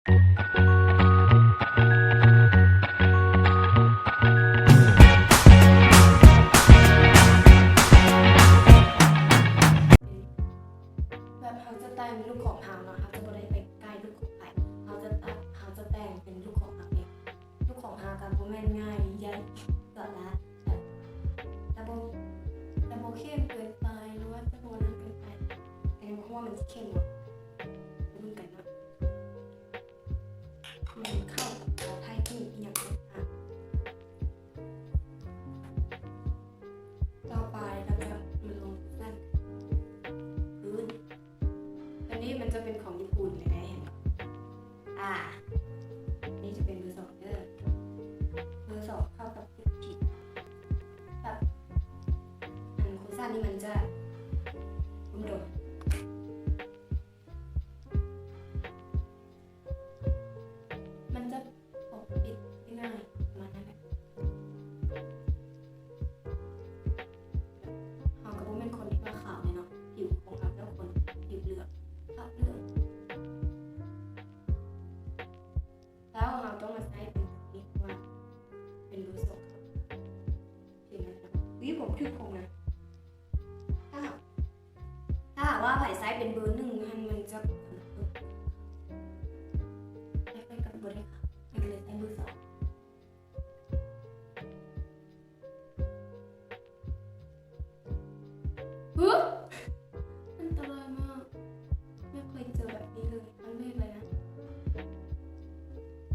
ແບບເຮົາຈະແຕ່ງລຸກຂອງເຮົາເນາະ ເຮົາຈະບໍ່ໄດ້ໄປໃກ້ລຸກຂອງໃຜ ເຮົາຈະ ເຮົາຈະແຕ່ງເປັນລຸກຂອງເຮົາເອງ. ລຸກຂອງເຮົາກໍບໍ່ແມ່ນງ່າຍ ໃຫຍ່ກະລະ ແບບ ຈະບໍ່ ຈະບໍ່ເຂັ້ມເກີນໄປ ຫຼືວ່າຈະບໍ່ນັ້ນເກີນໄປ ແຕ່ເຮົາວ່າມັນຊິເຂັ້ມບໍ່ ໄປເບິ່ງກັນເນາະ. ມັນເຂົ້າກັບໄທທີ່ມີຫຍັງຕ່າງໆ. ຕໍ່ໄປເຮົາຈະມາລົງນັ້ນ ພື້ນ ຕົວນີ້ມັນຈະເປັນຂອງຍີ່ປຸ່ນແດ່ ເຫັນບໍ່? ອາ ນີ້ຈະເປັນເບີສອງເດີ ເບີສອງເຂົ້າກັບທີ່ ແບບ ອັນໂຄສານນີ້ມັນຈະດົມໆ ມັນຈະປົກປິດໄດ້ງ່າຍ ປະມານນັ້ນແຫຼະ. ເຮົາກໍບໍ່ແມ່ນຄົນທີ່ວ່າຂາວແນ່ເນາະ ຜິວຂອງເຮົາແຕ່ລະຄົນຜິວເຫຼືອງ ຂາວເຫຼືອງ ແລ້ວເຮົາຕ້ອງມາໃຊ້ເປັນເບອສອງ ເຫັນໄໝ? ອຸ້ຍ ຜົມຖືກຜົມນະ ຖ້າ ຖ້າຫາກວ່າໃຜໃຊ້ເປັນເບີໜຶ່ງຫັ້ນ ມັນຈະ ແລ້ວຂ້ອຍກໍບໍ່ໄດ້ຂາວ ຂ້ອຍກໍເລີຍໃຊ້ເບີສອງ. ຫື ອັນຕະລາຍມາກ ບໍ່ເຄີຍເຈີແບບນີ້ເລີຍ ຄັ້ງແລກເລີຍນະ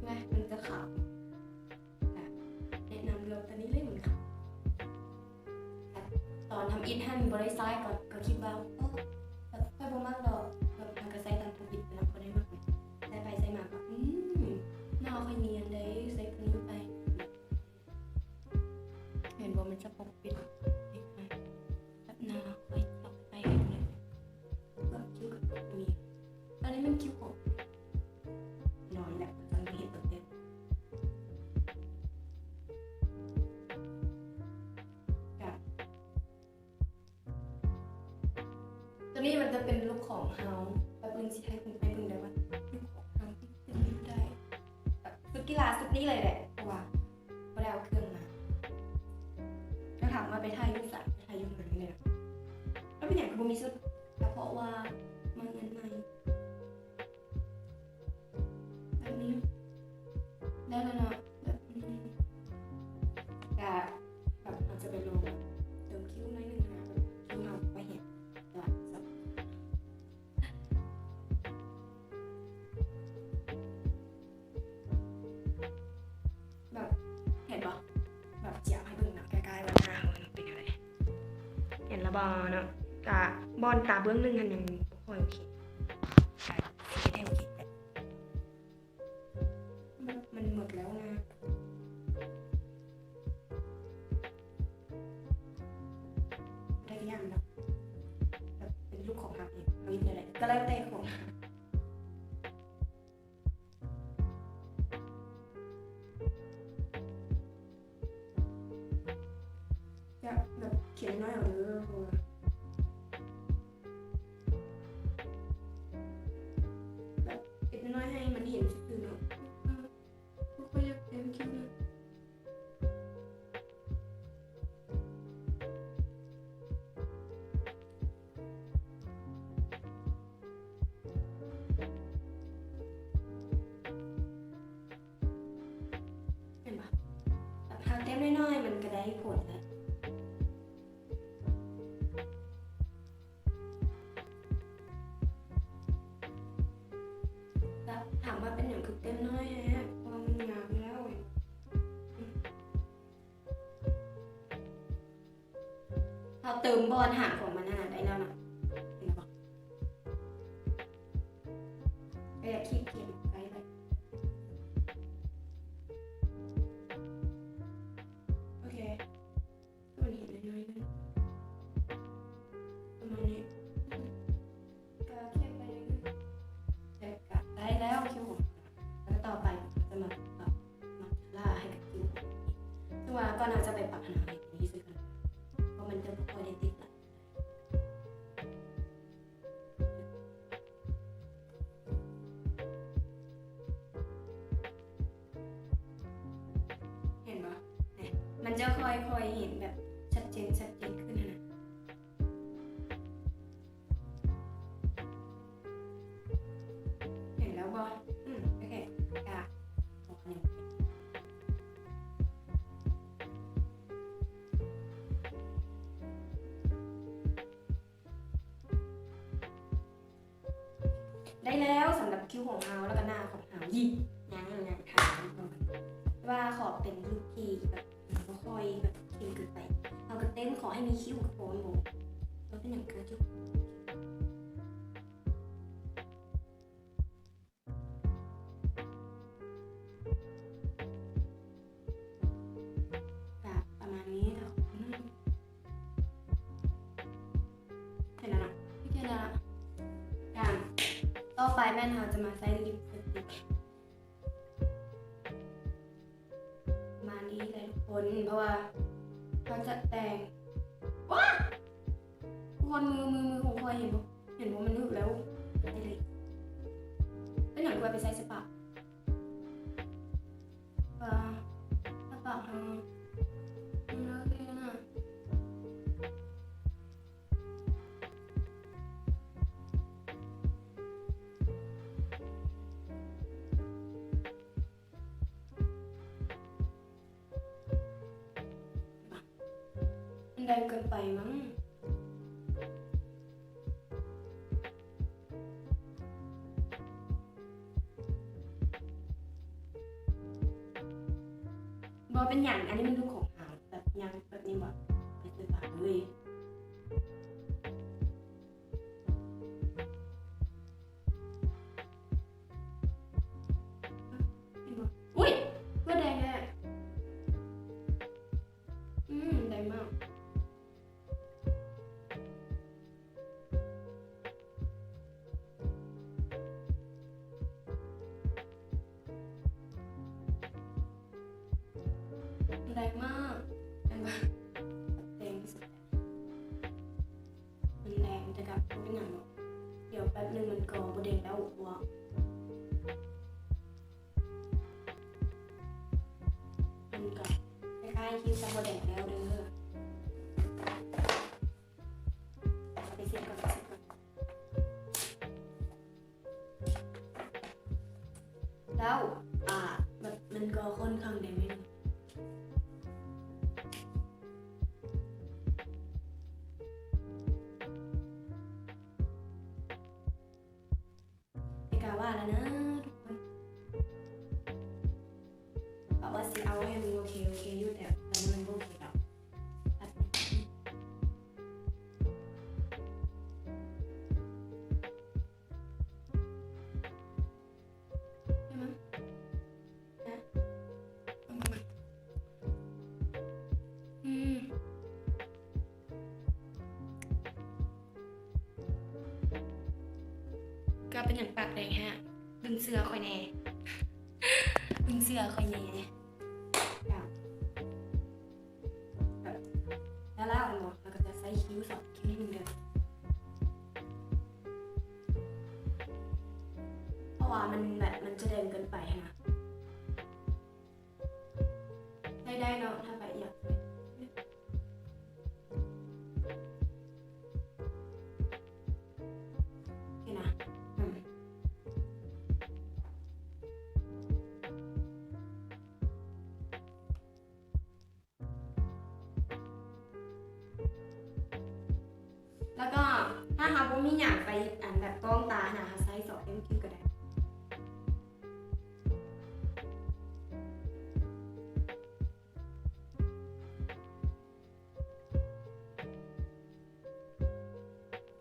ແມ່ນ ມັນຈະຂາວ. ແນະນຳເລືອກຕົວນີ້ເລີຍ ມັນຂາວ. ຕອນທຳອິດຫັ້ນບໍ່ໄດ້ໃຊ້ ກໍ ກໍຄິດວ່າ ໂອ້ ແບບຂ້ອຍບໍ່ມັກດອກ ແບບມັນກໍໃຊ້ຕາມທຳອິດເນາະ ບໍ່ໄດ້ມັກ ໃຊ້ໄປໃຊ້ມາກໍ ອືມ ໜ້າຂ້ອຍນຽນເດ້ ໃຊ້ຕົວນີ້ໄປ. ເຫັນບໍ່ ມັນຈະປົກປິດ ແບບໜ້າຂ້ອຍຈັບໄປເລີຍ ແບບຄິ້ວກໍບໍ່ມີ ອັນນີ້ມັນຄິ້ວຂອງ ນອນແຫຼະ ມັນເຫັນຕົວເຕັມ ກະ ຕົວນີ້ມັນຈະເປັນລຸກຂອງເຮົາ ແປັບໜຶ່ງຊິໃຫ້ເພິ່ນໄປເບິ່ງໄດ້ວ່າ ລຸກຂອງເຮົາເປັນແນວໃດ ແບບຊຸດກິລາຊຸດນີ້ເລີຍແຫຼະ ເພາະວ່າບໍ່ໄດ້ເອົາເຄື່ອງມາ ແລ້ວຖາມວ່າໄປຖ່າຍຢູ່ໃສ ໄປຖ່າຍຢູ່ເຮືອນນີ້ແຫຼະ ແລ້ວເປັນຫຍັງຄືບໍ່ມີຊຸດ ກໍເພາະວ່າມາເຮືອນໃໝ່. ແບບນີ້ ໄດ້ແລ້ວເນາະ ແບບນີ້ ກະແບບເຮົາຈະໄປລົງເຕີມຄິ້ວໜ້ອຍໜຶ່ງນະ ແບບຄິ້ວເຮົາບໍ່ເຫັນ ແບບ ແບບ ເຫັນບໍ່ ແບບຈຽວໃຫ້ເບິ່ງເນາະ ໃກ້ໆວ່າໜ້າເຮົາເປັນຈັ່ງໃດ ເຫັນລະບໍ່ເນາະ ກະບ່ອນຕາເບື້ອງໜຶ່ງຫັ້ນຍັງບໍ່ຄ່ອຍໂອເຄ ກະຊິເຮັດໃຫ້ໂອເຄ ແບບມັນໝົດແລ້ວນະ ໄດ້ຢ່າງແບບ ແບບເປັນລຸກຂອງເຮົາເອງ ເຮົາເຮັດແນວໃດກໍແລ້ວແຕ່ຂອງ ຈະແບບຂຽນໜ້ອຍເອົາເດີ ເພາະວ່າແບບເຮັດໜ້ອຍໃຫ້ມັນເຫັນຊື່ໆເນາະ ເອີ ບໍ່ຄ່ອຍຢາກເຕັມຄິ້ວນະ. ເຫັນບໍ່? ແບບເຮົາແຕ້ມນ້ອຍໆ ມັນກໍໄດ້ຜົນແລ້ວ. ແລ້ວຖາມວ່າເປັນຫຍັງຄືແຕ້ມນ້ອຍແທ້? ເພາະວ່າມັນງາມຢູ່ແລ້ວ. ເຮົາເຕີມບ່ອນຫາງຂອງມັນຫັ້ນນະ ໄດ້ແລ້ວນະ ເຫັນບໍ່? ກໍຢ່າຂີ້ຂຽນໃກ້ໄປ ໂອເຄ ກໍມັນເຫັນໜ້ອຍໆ ປະມານນີ້ ກໍຂຽນໄປເລື້ອຍໆ ແລ້ວກໍໄດ້ແລ້ວຄິ້ວຂອງເຮົາ. ແລ້ວກໍຕໍ່ໄປເຮົາຈະມາປັບມາສຄາຣາໃຫ້ກັບຄິ້ວຂອງເຮົາອີກ ຄືວ່າກ່ອນເຮົາຈະໄປປັບຫັ້ນ ເຮົາໃຫ້ດີທີ່ສຸດກ່ອນ ເພາະມັນຈະບໍ່ຄ່ອຍໄດ້ຕິດຫຼາຍ. ຈະຄ່ອຍໆເຫັນແບບຊັດເຈນ ຊັດເຈນຂຶ້ນຫັ້ນນະ. ເຫັນແລ້ວບໍ່? ອືມ ໂອເຄ ກະ ໄດ້ແລ້ວສຳລັບຄິ້ວຂອງເຮົາ ແລ້ວກໍໜ້າຂອງເຮົາ. ຍິງ ຍັງ ຍັງ ຍັງ ຖ້າວ່າຂໍເປັນລຸກທີ່ແບບບໍ່ຄ່ອຍແບບເຄັ່ງເກີນໄປ ເຮົາກໍເຕັ້ນຂໍໃຫ້ມີຄິ້ວກໍພໍແມ່ນບໍ່? ແລ້ວເປັນຫຍັງຄືຄິ້ວ ກະປະມານນີ້ເນາະ. ເຫັນແລ້ວເນາະ ໂອເຄແລ້ວ. ຢ່າງຕໍ່ໄປແມ່ນເຮົາຈະມາໃຊ້ລິບສະຕິກ ປະມານນີ້ແຫຼະທຸກຄົນ ເພາະວ່າເຮົາຈະແຕ່ງ ວ້າ ທຸກຄົນ ມື ມື ມືຂອງຂ້ອຍ ເຫັນບໍ່? ເຫັນບໍ່? ມັນຫຶກແລ້ວ ເປັນຫຍັງຂ້ອຍໄປໃສ່ສະປາ ອ່າ ສະປາເຮົາ ເລີຍນະ. ມັນແດງເກີນໄປມັ້ງ. ບໍ່ເປັນຫຍັງ ອັນນີ້ມັນລຸກຂອງເຮົາ ແບບຫຍັງແບບນີ້ບໍ່ ໄປໃສ່ຕາເລີຍ. ເຫັນບໍ່? ອຸ້ຍ! ຄືແດງແທ້. ອືມ ແດງມາກ. ແດງມາກ ແດງມາກ ແດງທີ່ສຸດ. ມັນແດງ ແຕ່ກໍບໍ່ເປັນຫຍັງດອກ ດຽວແປັບໜຶ່ງມັນກໍບໍ່ແດງແລ້ວ ເພາະວ່າມັນກໍຄ້າຍໆຄິ້ວຈະບໍ່ແດງແລ້ວເດີ. ເອົາໄປເຊັດກ່ອນ ເຊັດກ່ອນ. ແລ້ວ ອ່າ ແບບມັນກໍຄ່ອນຂ້າງແດງໜ້ອຍໜຶ່ງ ແຕ່ກະວ່າລະນະທຸກຄົນ ກະວ່າຊິເອົາໃຫ້ມັນໂອເຄ ໂອເຄຢູ່ ແຕ່ມັນບໍ່ໂອເຄດອກ. ໃຊ່ໄໝ? ນະ ອືມ ກໍເປັນຫຍັງປາກແດງແທ້? ດຶງເສື້ອຂ້ອຍແດ່ ດຶງເສື້ອຂ້ອຍແດ່. ແບບ ແລ້ວໆ ແມ່ນບໍ່? ແລ້ວກໍຈະໃສ່ຄິ້ວສອງຄິ້ວໜຶ່ງເດີ ເພາະວ່າມັນແບບ ມັນຈະແດງເກີນໄປຫັ້ນນະ. ໃຊ້ໄດ້ເນາະ ຖ້າໃຜຢາກໃຊ້. ໂອເຄນະ ອືມ. ແລ້ວກໍຖ້າເຮົາບໍ່ມີຫຍັງໄປອັນແບບຕ້ອງຕານະ ເຮົາໃຊ້ຊອຟເອັມຄິວກໍໄດ້.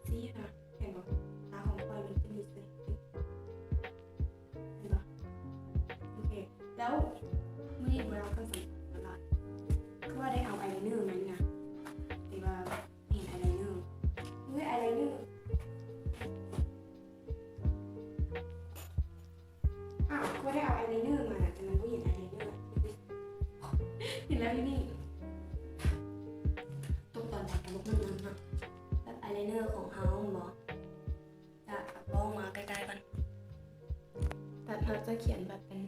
ຊີ້ນະ ເຫັນບໍ່? ຕາຂອງຂ້ອຍມັນຈະມີເສັ້ນ ເຫັນບໍ່? ໂອເຄ ແລ້ວມື້ນີ້ບໍ່ໄດ້ເອົາເຄື່ອງສຳອາງມາຫຼາຍ ຄືວ່າໄດ້ເອົາອາຍໄລເນີມານີ້ນະ ແຕ່ວ່າເຫັນອາຍໄລເນີ ເອີຍ ອາຍໄລເນີ ອ້າວ ຄືວ່າໄດ້ເອົາອາຍໄລເນີມານະ ແຕ່ມັນບໍ່ເຫັນອາຍໄລເນີ ເຫັນແລ້ວຢູ່ນີ້ ຕົກຕອນໃດກໍບໍ່ຮູ້ນຳເນາະ ແບບອາຍໄລເນີຂອງເຮົາແມ່ນບໍ່? ຈະເອົາກ້ອງມາໃກ້ໆ ກ່ອນ ແບບເຮົາຈະຂຽນແບບເປັນ ເ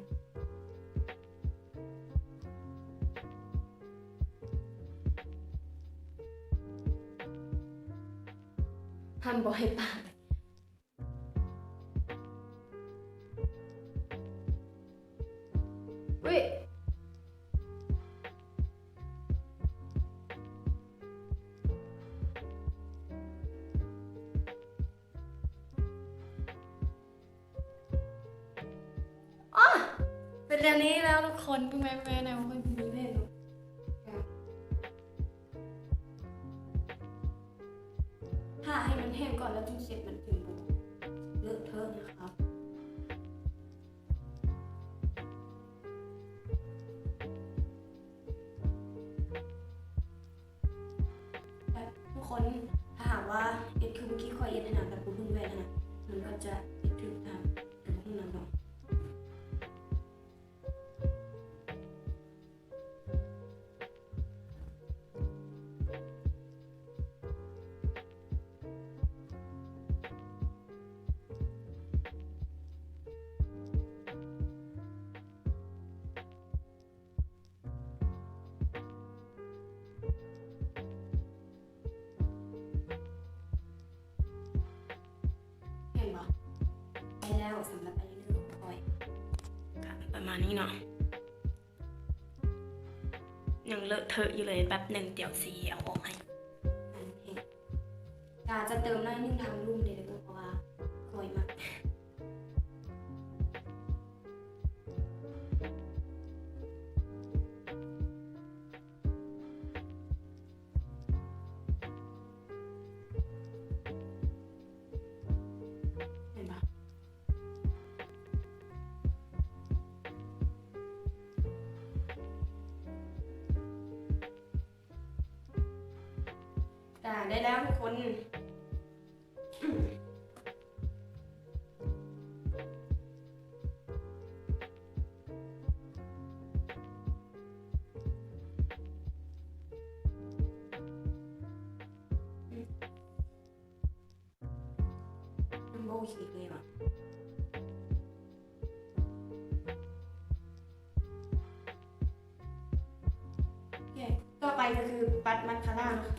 ຫ້າມບໍ່ໃຫ້ປາກ. ອຸ້ຍ ອໍ ເປັນແນວນີ້ແລ້ວທຸກຄົນ. ແມ່ນໆ ແນວເພິ່ນມີເວດເນາະ. ຖ້າໃຫ້ມັນແຫ້ງກ່ອນແລ້ວຈຶ່ງເຊັດ ມັນຈຶ່ງບໍ່ເລາະເທາະນະຄັບ. ແບບທຸກຄົນ ຖ້າຫາກວ່າເຮັດຄືເມື່ອກີ້ຂ້ອຍເຮັດຫັ້ນນະ ແບບບໍ່ເບິ່ງແວ່ນຫັ້ນນະ ມັນກໍຈະເຮັດຖືກຕາມ ແຕ່ບໍ່ຮູ້ນຳເນາະ. ເຫັນບໍ່? ໄດ້ແລ້ວ ສຳລັບອາຍໄລເນີຂອງຂ້ອຍ ກະປະມານນີ້ເນາະ. ຍັງເລາະເທາະຢູ່ເລີຍ ແປັບໜຶ່ງ ດຽວຊິເອົາອອກໃຫ້. ກະຈະເຕີມໜ້ອຍໜຶ່ງທາງລຸ່ມເດ້ ເພາະວ່າຂ້ອຍມັກ. ເຫັນບໍ່? ກະໄດ້ແລ້ວທຸກຄົນ. ມັນບໍ່ໂອເຄເລີຍຫວາ. ໂອເຄ ຕໍ່ໄປກໍຄືປັດມັດຄາຣາເນາະ.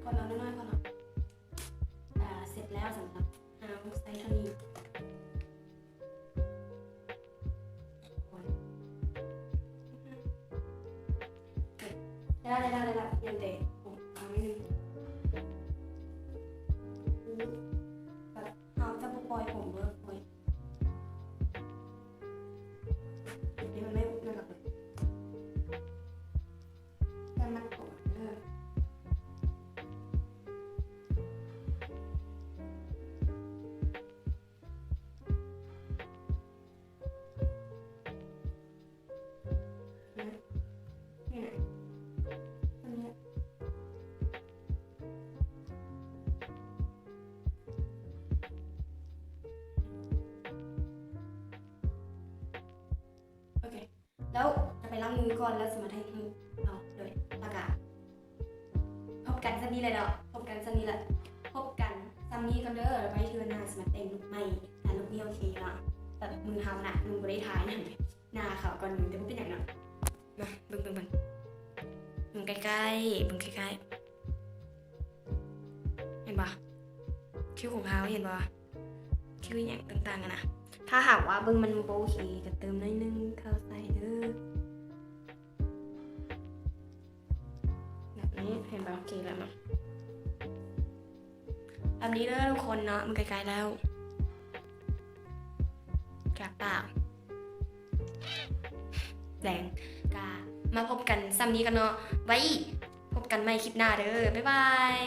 ກ່ອນເອົານ້ອຍໆກ່ອນເນາະ. ອ່າ ເສັດແລ້ວສຳລັບເຮົາໃສ່ເທົ່ານີ້. ໄດ້ແລ້ວ ໄດ້ແລ້ວ ໄດ້ແລ້ວ ຍັງແຕ່ຜົມເອົາໜ້ອຍໜຶ່ງ. ແບບເຮົາຈະບໍ່ປ່ອຍຜົມເບີ ປ່ອຍ ນີ້ມັນໄມ່ໜ້າຮັກເລີຍ. ແຕ່ມັນໂກດເດີ. ໂອເຄ ແລ້ວຈະໄປລ້າງມືກ່ອນ ແລ້ວຊິມາຖ່າຍຮູບເອົາເລີຍ. ແລ້ວກະພົບກັນຊ່ຳນີ້ແຫຼະເນາະ ພົບກັນຊ່ຳນີ້ແຫຼະ ພົບກັນຊ່ຳນີ້ກ່ອນເດີ. ແລ້ວໄວ້ເທື່ອໜ້າຊິມາແຕ່ງລຸກໃໝ່ ຖ້າລຸກນີ້ໂອເຄເນາະ. ແບບມືເຮົານະ ຍັງບໍ່ໄດ້ທາຫຍັງ ໜ້າຂາວກ່ອນ ແຕ່ບໍ່ເປັນຫຍັງເນາະ. ມາເບິ່ງ ເບິ່ງ ເບິ່ງ ເບິ່ງໃກ້ໆ ເບິ່ງໃກ້ໆ. ເຫັນບໍ່? ຄິ້ວຂອງເຮົາ ເຫັນບໍ່? ຄິ້ວອີ່ຫຍັງຕ່າງໆຫັ້ນນະ. ຖ້າຫາກວ່າເບິ່ງມັນບໍ່ໂອເຄ ກໍເຕີມໜ້ອຍໜຶ່ງເຂົ້າໃສ່ເດີ. ນີ້ເດີທຸກຄົນເນາະ ມັນໃກ້ໆແລ້ວ ກາບປາກແດງ ກະມາພົບກັນຊ່ຳນີ້ກ່ອນເນາະ ໄວ້ພົບກັນໃໝ່ຄລິບໜ້າເດີ ບາຍບາຍ.